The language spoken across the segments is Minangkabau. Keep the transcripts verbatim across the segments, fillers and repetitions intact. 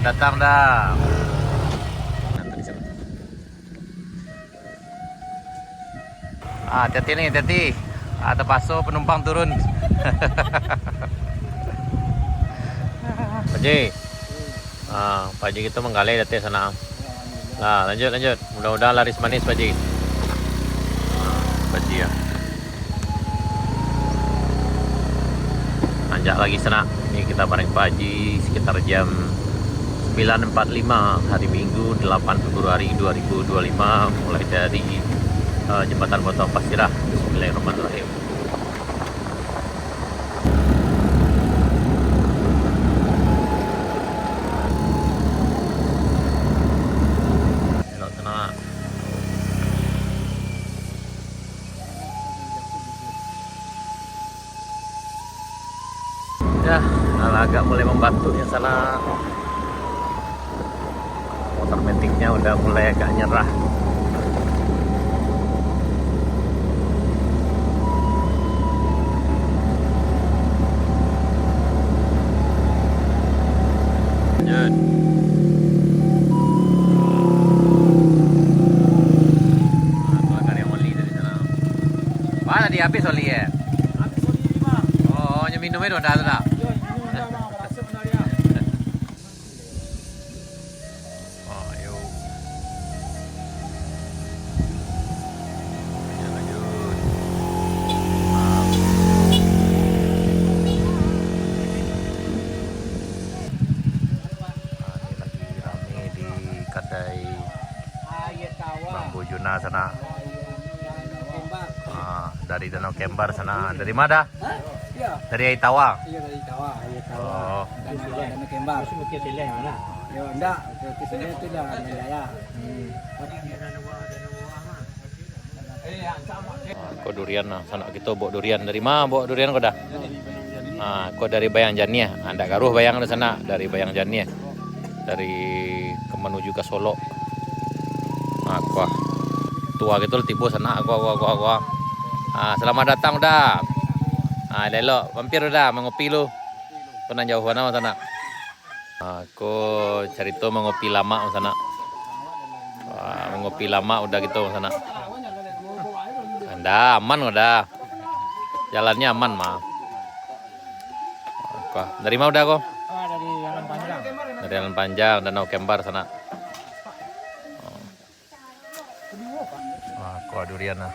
Datang dah. Ah, hati-hati ni, hati-hati. Ah, terpaksa penumpang turun. Pak Haji. Ah, Pak Haji kita manggaleh datang sana. Nah, lanjut, lanjut. Mudah-mudahan laris manis, Pak Haji. Ah, Pak Haji ya. Nanjak lagi sanak. Ini kita bareng Pak Haji sekitar jam sembilan empat lima hari Minggu, delapan Februari dua ribu dua lima, mulai dari, eh, Jembatan Potong Pasir lah. Bismillahirrahmanirrahim. Elok sanak. Ya, alah agak mulai mambatuknyo sanak. Motor metiknya udah mulai agak nyerah. Lanjut. Ah, tu agak yang oli dari sana. Wah, tadi habis oli ya? Habis oli lima. Oh, nyo minum itu dah tu dah. Yo, minum dah, Bang. Berasuk dah dia. Ah, yo. Lanjut, lanjut. Ah. Ah, ini lagi rame di kadai Bambu Juna sana. Ah, dari Danau Kembar sana. Dari mana? Hah? Iya. Dari Aitawa? Iya, dari Aitawa. Aitawa. Oh. Danau, Danau Kembar. Yo, ndak. Ke sini tu dah Mandaya. Hmm. Ah, ko durian lah, sanak kito bawa durian. Dari ma bawa durian ko dah? Ah, ko dari Bayang Janiah. Ah, ndak garuah Bayang tu sanak, dari Bayang Janiah. Dari ka manuju ka Solok. Ah, ko ah. Tua gitu lah tibo sanak, ko, ko, ko, ko. Ah, selamat datang dah. Ah, elok-elok mampir dah mangopi lu. Ko nan jauah bana sanak. Ah, ko carito mangopi lamak sanak. Wah, mangopi lamak udah gitu sanak. Anda aman udah. Jalannya aman mah. Apa? Dari mana udah ko? Ah, dari Jalan Panjang. Dari Jalan Panjang, Danau Kembar sanak. Ah, kuah durian lah.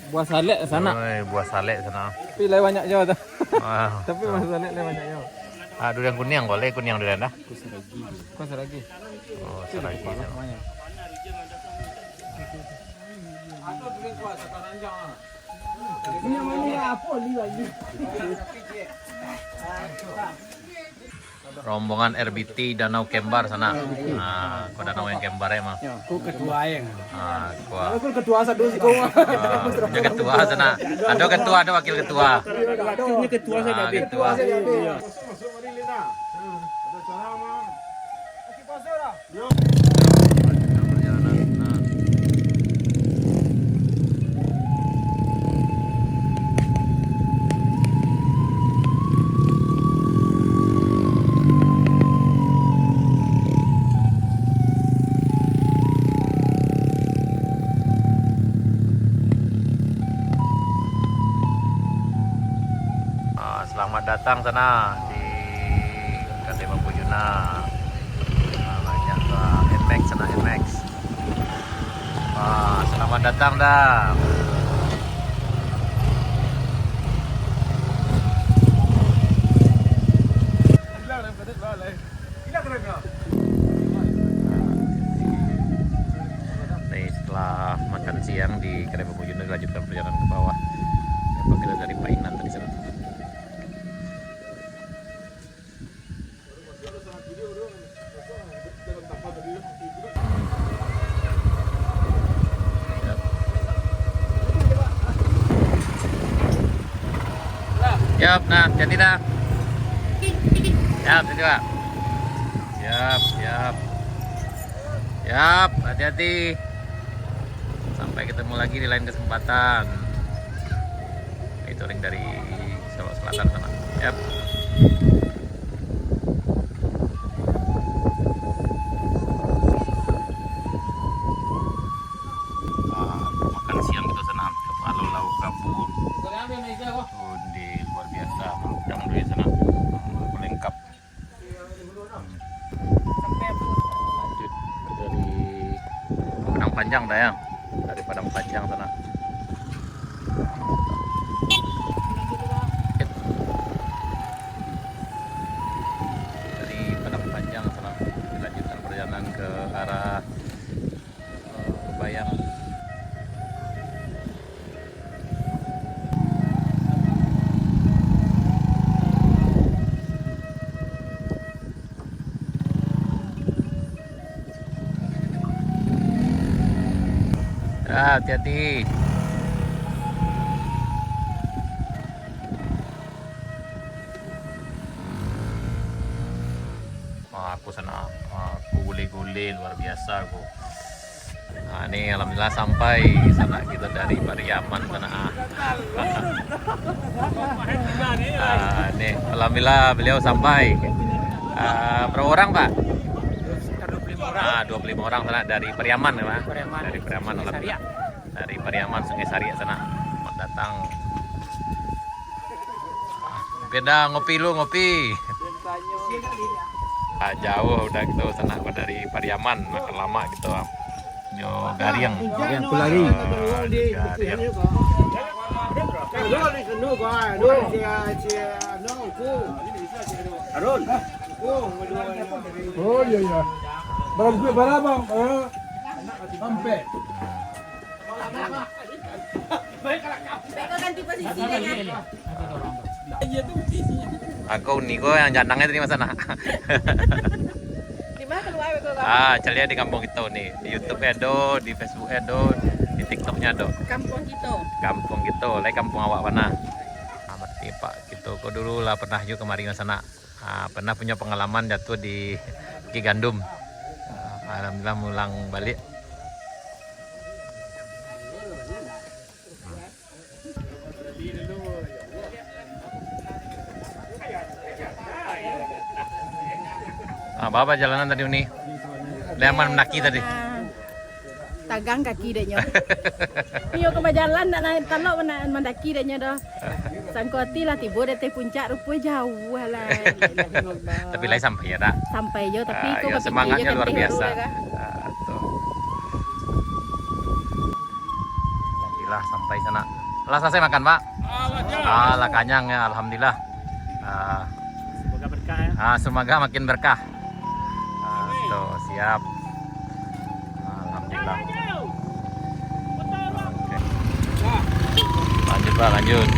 Buah salek sanak. Oi, buah salek sanak. Tapi lai banyak jo tu. Ah, tapi buah salek lai banyak jo. Ah, durian kuniang ko, lai kuniang durian dah. Kuah saragi. Kuah saragi. Oh, saragi sanak. Ini yang mana ya? Apa li lagi? Rombongan R B T Danau Kembar sanak. Ah, ko Danau yang Kembar emang. Ko ketua yang. Ah, ko. Kalau ko ketua sado siko. Ah, punya ketua sanak. Ado ketua, ado wakil ketua. Wakilnya ketua saja. Ah, ketua. Ah, selamat datang sana di Kadai Bambu Juna. Ah, banyak tu, ah, Nmax sana, Nmax. Ah, selamat datang dah. Nih, setelah makan siang di Kadai Bambu Juna, dilanjutkan perjalanan ke bawah. Apa kita dari Painan tadi sana. Siap, nah, hati-hati dah. Siap, hati-hati, Pak. Siap, siap. Siap, hati-hati. Sampai ketemu lagi di lain kesempatan. Itu ring dari Solok Selatan sana. Siap. Onde luar biasa, yang duit sana. Lengkap. Lanjut dari Padang Panjang dah ya. Dari Padang Panjang sana. Dari Padang Panjang sana, dilanjutkan perjalanan ke arah, eh, Bayang. Ah, hati-hati. Ah, aku sana, ah, aku gule-gule luar biasa aku. Ah, ni alhamdulillah sampai sanak kito dari Pariaman sana. Ah. Ah, ni alhamdulillah beliau sampai. Ah, berapa orang, Pak? Sekitar dua puluh lima orang. Ah, dua puluh lima orang sanak dari Pariaman ya, Pak? Pariaman. Dari Pariaman, Sungai alhamdulillah. Sariak. Dari Pariaman Sungai Sariak sana. Selamat datang. Beda ngopi lu, ngopi. Ah, jauh udah gitu, sanak dari Pariaman, makan lama gitu. Nyo Gariang. Gariang Kulari. Ah, Gariang. Arun. Oh, iya, iya. Barang duit bara, Bang? Eh, ampek. Baik, kau ganti posisi dengan. Aku ni ko yang janang tadi masa nak. Di mana keluar kau? Ah, caliak di kampung kito ni. Di YouTube ado, di Facebook ado, di TikToknya ado. Kampung kito. Kampung kito, lai kampung awak bana. Ah, berarti Pak, kito ko dulu lah pernah juga kemari ke sana. Ah, pernah punya pengalaman jatuh di Bukik Gandum. Ah, alhamdulillah mulang balik. Ah, baa pajalanan tadi, Uni? Lai aman mandaki tadi? Ah, tagang kaki dek nyo. Iyo ka bajalan, nak naik talok, nak mandaki dek nyo doh. Sangko ati lah tibo di ateh puncak, rupo jauah lah. Tapi lai sampai yo, dak? Sampai yo, tapi ah, ko yo, bapikir semangatnya luar biasa. Ah, betul. Alhamdulillah sampai sana. Lah selesai makan, Pak? Ah, lah kanyang ya, alhamdulillah. Ah. Semoga berkah ya. Ah, semoga makin berkah. Ah, tuh, siap. Alhamdulillah. Oke. Lanjut, Pak, lanjut.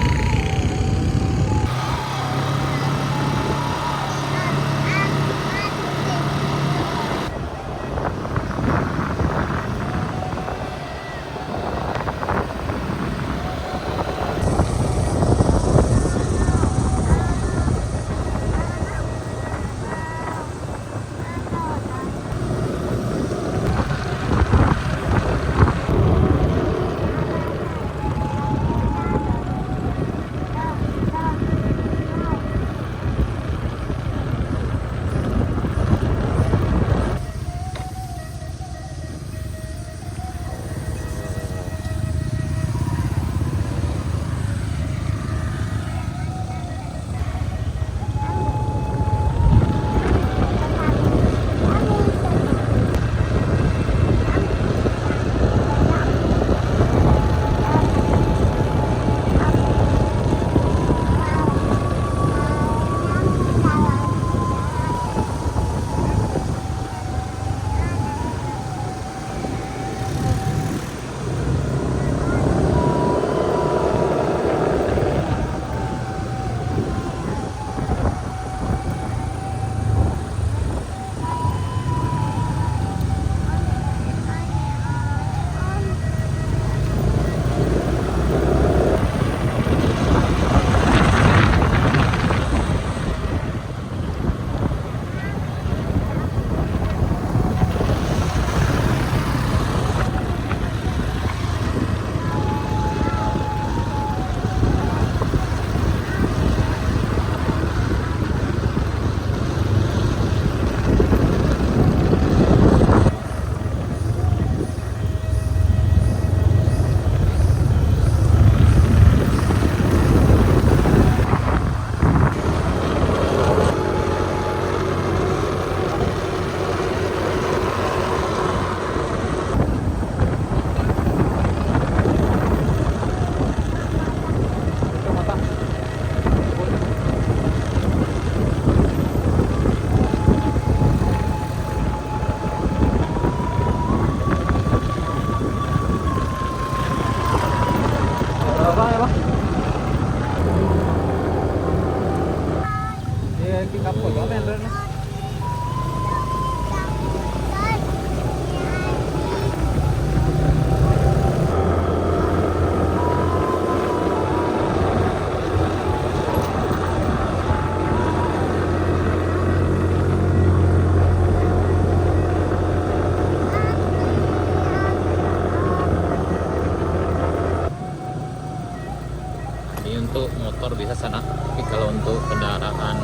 Ini untuk motor bisa, Sanak, tapi kalau untuk kendaraan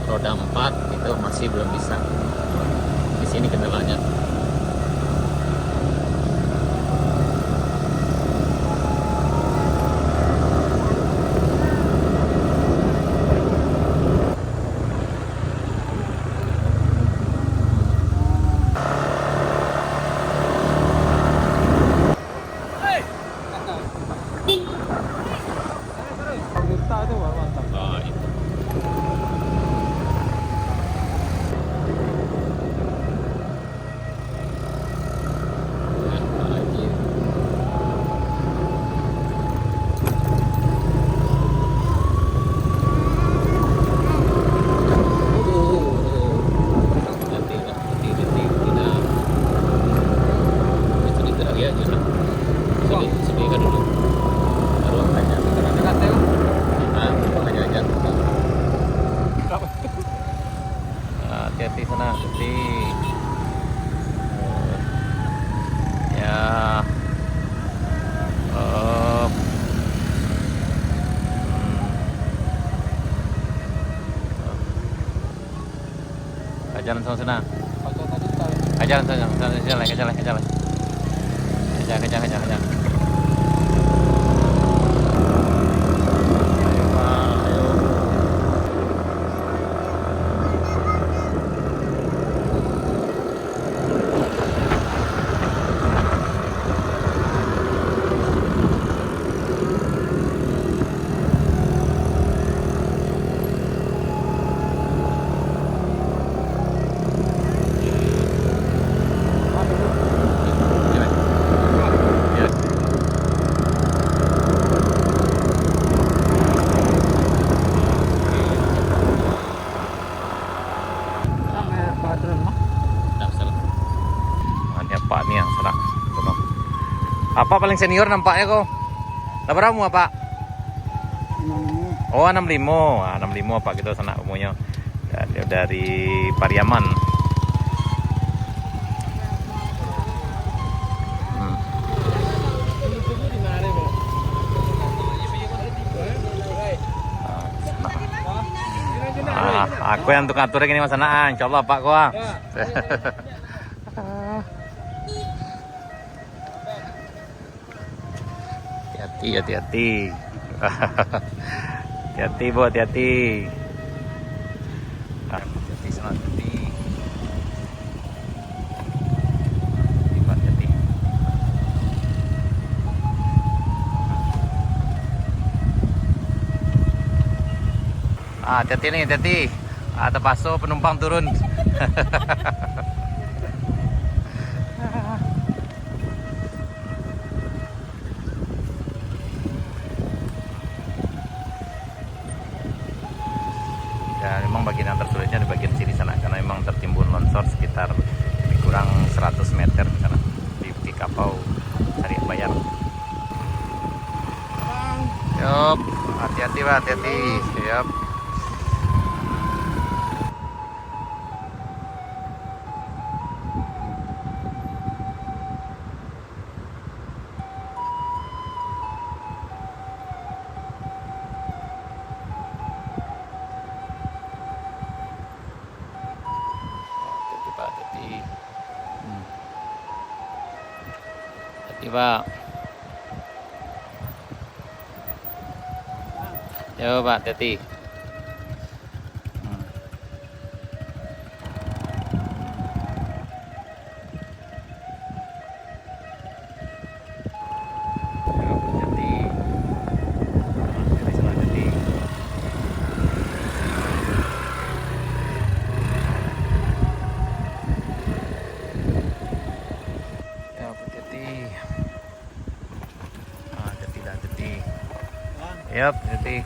roda empat itu masih belum bisa. Di sini kendalanya. Nanti, nanti, nanti kita sedikit lagi aja lah. Sedikit, sedikit dulu. Baru akan nyampe. Ah, bukan aja. Ah, hati-hati sana, hati. Ya. Oh. Hmm. Ka jalan samo sana. Ka jalan samo sana. Ka jalan, ka jalan, ka jalan. Ka jalan, ka jalan, ka jalan. Ayo, Pak, ayo. Ndak salah. Ah, ni apak ni yang sanak. Apak paling senior nampaknyo ko. Lah bara umua, Pak? Anam limo. Oh, anam limo. Ah, anam limo apak kito sanak umurnyo. Ya, dia dari Pariaman. Hmm. Ah, sanak. Ah, aku yang tukang atur kini, Mas Anaan. Insyaallah, Pak, ko, ah. Hati-hati, hati-hati. Hati-hati, Bo, hati-hati. Hati-hati, selamat hati. Hati-hati. Ah, hati-hati ni, hati-hati. Ah, terpaksa penumpang turun. Ya, memang bagian yang tersulitnya di bagian sini sana, karena memang tertimbun longsor sekitar lebih kurang seratus meter di sana, di, di kapau Sariak Bayar. Yup, hati-hati, Pak, hati-hati. Yup. Hati-hati, Pak, hati-hati. Hmm. Hati-hati, Pak. Yo, Pak, hati-hati. Hmm. Ya, hati-hati. Ah, hati-hati lah, hati-hati. Yap, jadi